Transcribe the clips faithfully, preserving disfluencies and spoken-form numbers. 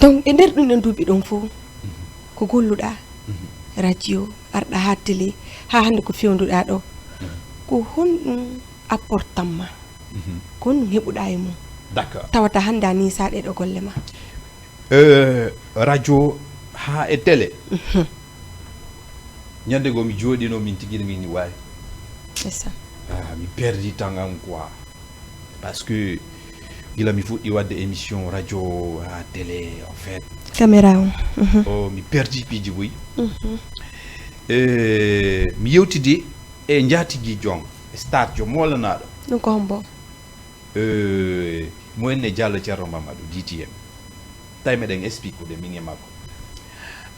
Donc e nder ɗum ɗen duuɓi ɗon fof, ko golluɗaa, radio, arɗaa haa télé, haa hannde ko fewnduɗaa ɗo, ko honɗum apportamma? Ko honɗum heɓuɗaa e mum? D'accord. Tawata hannde a niisaa ɗee ɗo golle ma. Euh, radio haa e télé. Ñande goo mi jooɗino min tigi min ni waawi. C'est ça. Ah, mi perdi temps am quoi. Parce que gila mi fuɗɗi wadde émission radio ha télé en fait. Caméra on. Mhm. O mi perdi piiji buy. Eh, mi yewtidi e njaatigi jon star jo moolanaɗo. Ɗum ko hombo? Eh, mo enne Diallo Thierno Mamadou D T M. Tawi meɗen expliqueɗe min e makko.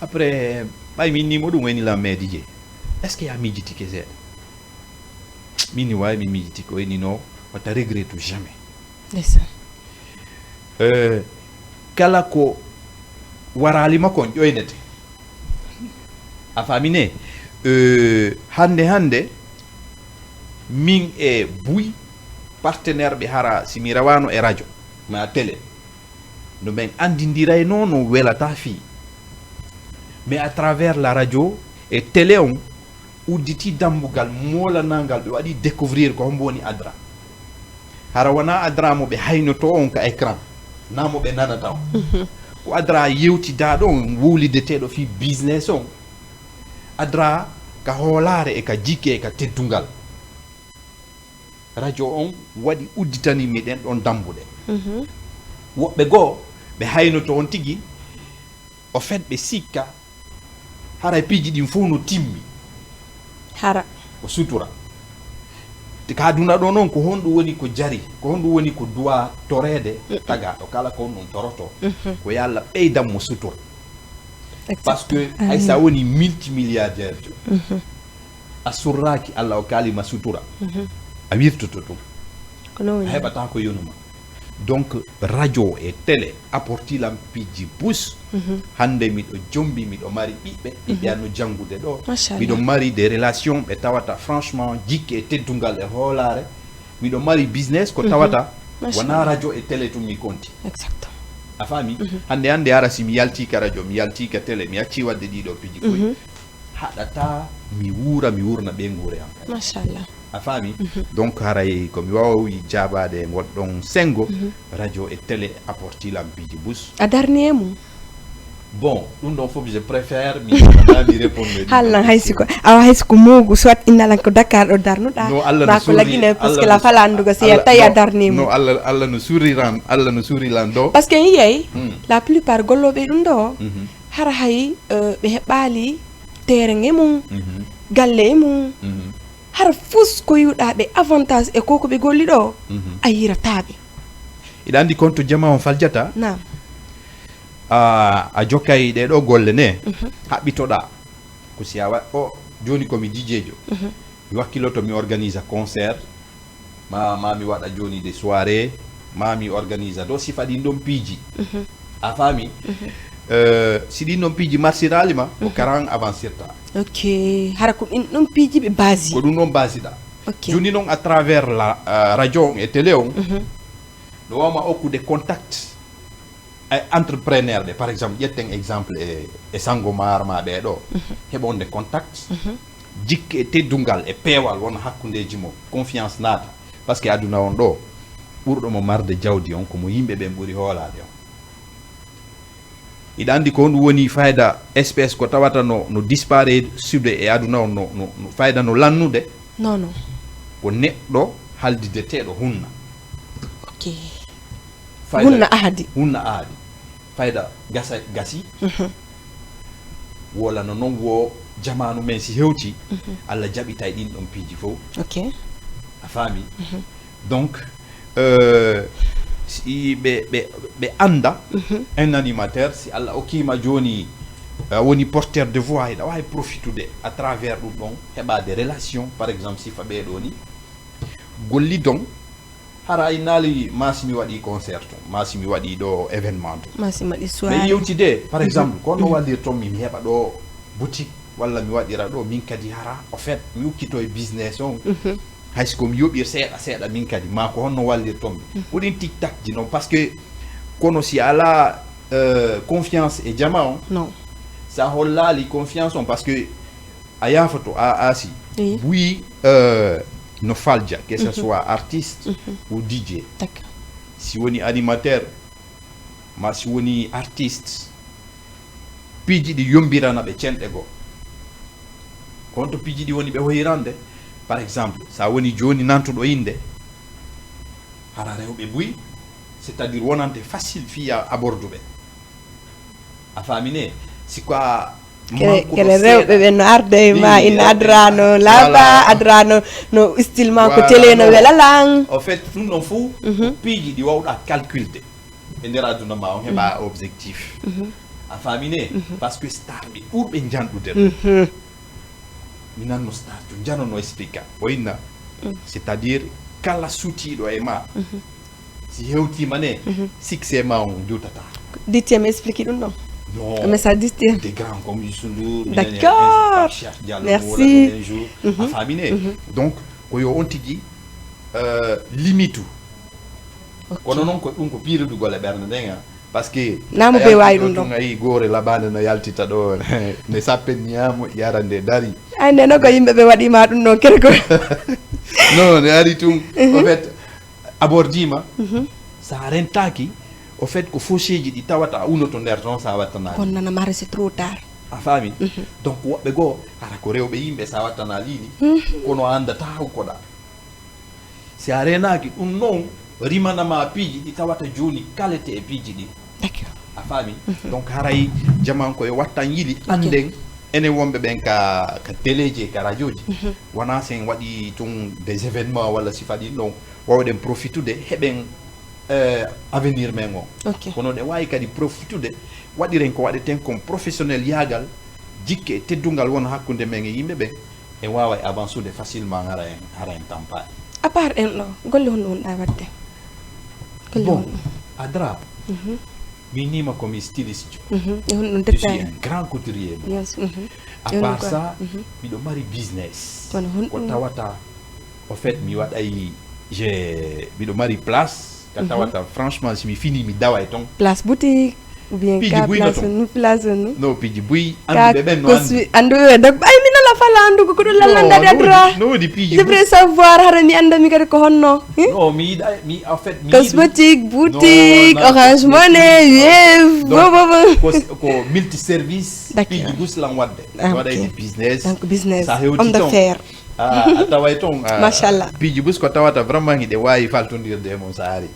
Après ɓay min ni mo ɗum woni la meedije. Est ce que ya miijitike seeɗa? Min ni waawi mi miijiti ko woni no wata regrettu jamais. Ndeysaan. Eh, kala ko waraali makko on ƴoynete. A faami ne? Eh, hannde hannde min e buy partenaire ɓe hara si mi rewano e radio ma télé no min anndindiraynoo no welata fii. Mais à travers la radio e télé on udditi dambugal moolanangal ɓe waɗi découvrir ko hombo woni adra. Hara wona adra mo ɓe haynoto on ka écran na mo ɓe nanata on. Ko adra yewtidaɗo on wowlideteɗo fii business on. Adra ka hoolaare e ka jikke e ka teddungal. Radio on waɗi udditani mi ɗen ɗon dambuɗe. Woɓɓe goo ɓe haynoto on tigi, o fait ɓe sikka haray piiji ɗin fof no timmi. Hara. Ko sutura. Te ka aduna ɗo noon ko honɗum woni ko jari, ko honɗum woni ko duwa toreede tagaɗo kala ko honɗum toroto, ko yo Allah ɓeydan mo sutura. Parce que hay sa woni multimilliardaire jo, a surraaki, Allah o kaali ma sutura, a wirtoto ɗum. Ko noon A woni. Heɓata ko yonuma. Donc radio e télé apporti lam piiji bus. Hannde miɗo jombi, miɗo mari ɓiɓɓe, ɓiɓɓe anno janngude ɗo. Machallah. Miɗo mari des relations ɓe tawata franchement jikke e teddungal e hoolaare. Miɗo mari business ko tawata Machallah. Wona radio e télé tun mi konti. Exact. A faami? Hannde hannde ara si mi yalti ka radio, mi yalti ka télé, mi acci wadde ɗiɗo piiji koy. Haɗata mi wuura, mi wuurna ɓe nguure am. Machallah. A faami? Donc haray ko mi wawi jaabaade e ngol ɗon sengo, radio e télé apporti lam piiji bus. A darni e mum? Bon, ɗum ɗon fof je préfère mi waɗa mi répondre. Haalnan hay siko awa hay siko moogu soit innalan ko Dakar ɗo darnuɗa. No Allah Ma no ko surri, Lagine parce que Allah la no- fala andugo si a Allah- tawi a no- darni mum. No Allah Allah no surriran, Allah no surrilan ɗo. Parce que en yiyay Hmm. la plupart golloɓe ɗum ɗo Mhm. hara hay eh, ɓe heɓɓali terrain e mum, Mhm. galle e mum, Mhm. hara fus ko yiwɗa ɓe avantage e ko ko ɓe golli ɗo Mhm. a yirataɓe. Iɗa andi konto jama on faljata? Naam. A a jokkay ɗe ɗo golle ne haɓɓitoɗa. Ko si a wa o joni komi dijejo. Mi wakkiloto mi organise concert. Ma ma mi waɗa joni de soirée. Ma mi organise ɗo sifa ɗin ɗon piiji. A faami? Eh, si ɗin ɗon piiji marsirali ma ko karan avancirta. Ok. Hara ko ɗin ɗon piiji ɓe basi. Ko ɗum ɗon basiɗa. Ok. Joni noon à travers la euh, radio on e télé on no wawma okkude contact e entrepreneur ɓe par exemple ƴetten exemple e, e sango mar ma ɓe ɗo heɓonde contact jikke e teddungal e peewal wona hakkundeji mo confiance naata. Parce que aduna on ɗo ɓurɗo mo marde jawdi on komo yimɓe ɓen ɓuri hoolaade on. Iɗa andi ko honɗum woni fayda espèce ko tawata no no disparaître sude e aduna on no no no fayda no lannude? Non non. Ko neɗɗo haldideteɗo hunna. Ok. Fayda Hunna ahadi. Hunna ahadi. Fayda gasa gasi. Wala no non wo jamanu men si hewti. Allah jaɓitay ɗin ɗon piiji fof. Ok. A faami? Donc euh, si ɓe ɓe ɓe anda un animateur si Allah okkima joni a woni porteur de voix hiɗa wawi profitude à travers ɗum ɗon heɓade relation par exemple sifa ɓeɗo ni gollidon. Hara ay naali ma si mi waɗi concert to ma si mi waɗi ɗo événement to Ma si maɗi mais soirée. Yewtide par exemple kono wallirton mi mi heɓa ɗo boutique walla mi waɗira ɗo min kadi hara au fait mi ukkito e business on. Hay so ko mi yoɓir seeɗa seeɗa min kadi ma ko honno wallirton mi ko ɗin tiktak ji noon parce que kono si ala euh, confiance e jama on. Non. Sa hollaali confiance on, parce que a yaafoto a asi. Oui. Buy, euh, no falja, que ce soit artiste ou D J. D'accord. Si woni animateur, ma si woni artiste, piiji ɗi yombirana ɓe cenɗe goo. Ko honto piiji ɗi woni ɓe hoyrande? Par exemple, sa woni jooni nantuɗo innde, hara rewɓe buy, c'est-à-dire wonante facile fii a aborduɓe. A faami ne? Si ko a kele rewɓe ɓe no arda e ma, ina adra no laaɓa, adra no, no style ma ko télé no welalan. En fait, ɗum ɗon fof ko piiji ɗi wawɗa calculde e nder aduna ma on heɓa objectif. A faami ne? Parce que star ɓe ɓurɓe njanɗude ɗo. Mi nanno star jo njano no explique o inna. C'est-à-dire kala sutiiɗo e ma, si hewtiima ne, succès ma on juutata. Ditième explique ɗum ɗon. Non. Message ditième. Des grands comme Youssou Ndour, d'accord. Merci. A faami ne? Donc ko yo on tigi euh, limitu. Kono noon ko ɗum ko piiridugol e ɓernde nden. Parce que naamo ɓe waawi ɗum ɗon. A yi goore labaande no yaltita ɗo ne sappen ñaamo yara nde dari. Ay nde no ko yimɓe ɓe waɗima ɗum ɗon kere ko. Non, ne ari tun au fait abordiima. Sa rentaaki au fait ko faucheeji ɗi tawata a unoto nder toon sa wattanaali. Kono nana mare c'est trop tard. A faami? Donc woɓɓe goo hara ko rewɓe yimɓe sa wattanaali ɗi kono a anndataa hawkoɗa. Si a reenaaki ɗum noon, rimanama piiji ɗi tawata jooni kalete e piiji ɗi. A faami? Donc haray jaman ko yo wattan yili annden enen wonɓe ɓen ka, ka teleeji e ka rajooji. Wona sen waɗi tun des événements walla sifa ɗin ɗon, wawɗen profitude heɓen euh, avenir men o. Kono ɗe waawi kadi profitude waɗiren ko waɗeten kon professionnel yaagal jikke e teddungal wona hakkunde men e yimɓe ɓen. En waawa e avancude facilement hara en hara en tampaani. À part ɗen ɗo golle honno wonɗa waɗde? Golle bon honno? Adra, min nima komi styliste. Je suis un grand couturier. À part ça, miɗo mari business ko tawata au fait mi waɗay je miɗo mari place ka tawata franchement si mi fini mi dawa e ton. Place boutique ou bien ka place nu place nu? No piiji buy anduɓe ɓen no andu. Anduɓe ɓe donc ɓay min ala fala andugo ko ɗum lallande adi adra. No wodi piiji buy. Je voudrais savoir hara mi anda mi kadi ko honno? No mi yiɗa mi en fait mi cosmétique boutique orange monnaie wave bobobo. Ko multi service. Piiji bus lan wadde. Waɗay business. Donc business sa hewti ton a taway ton machallah piiji bus ko tawata vraiment hiɗe wawi faltodirde e mon sa ari.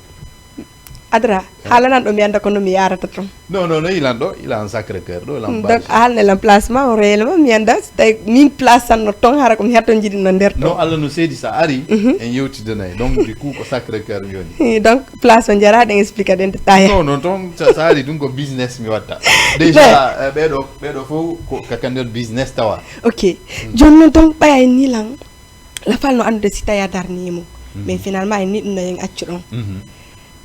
Adra haalanan ɗo mi anda kono mi yarata ton. Non non non ilan ɗo ilan sacré cœur ɗo ilan donc a haalne lan placement o réellement mi anda so tawi min place tan no ton hara ko mi hetto jiɗi no nder ton. Non allah no seedi sa ari en yewtidanay donc du coup ko sacré cœur mi woni. Donc place o jara ɗen explique ɗen détail. Non non ton sa ari ɗum ko business mi watta déjà ɓeɗo ɓeɗo fof ko kaka nder business tawa. Ok. Joni noon ton ɓaya en nilan lafal no anndude si tawi a darnimo mais finalement en ni ɗum no en accu ɗon.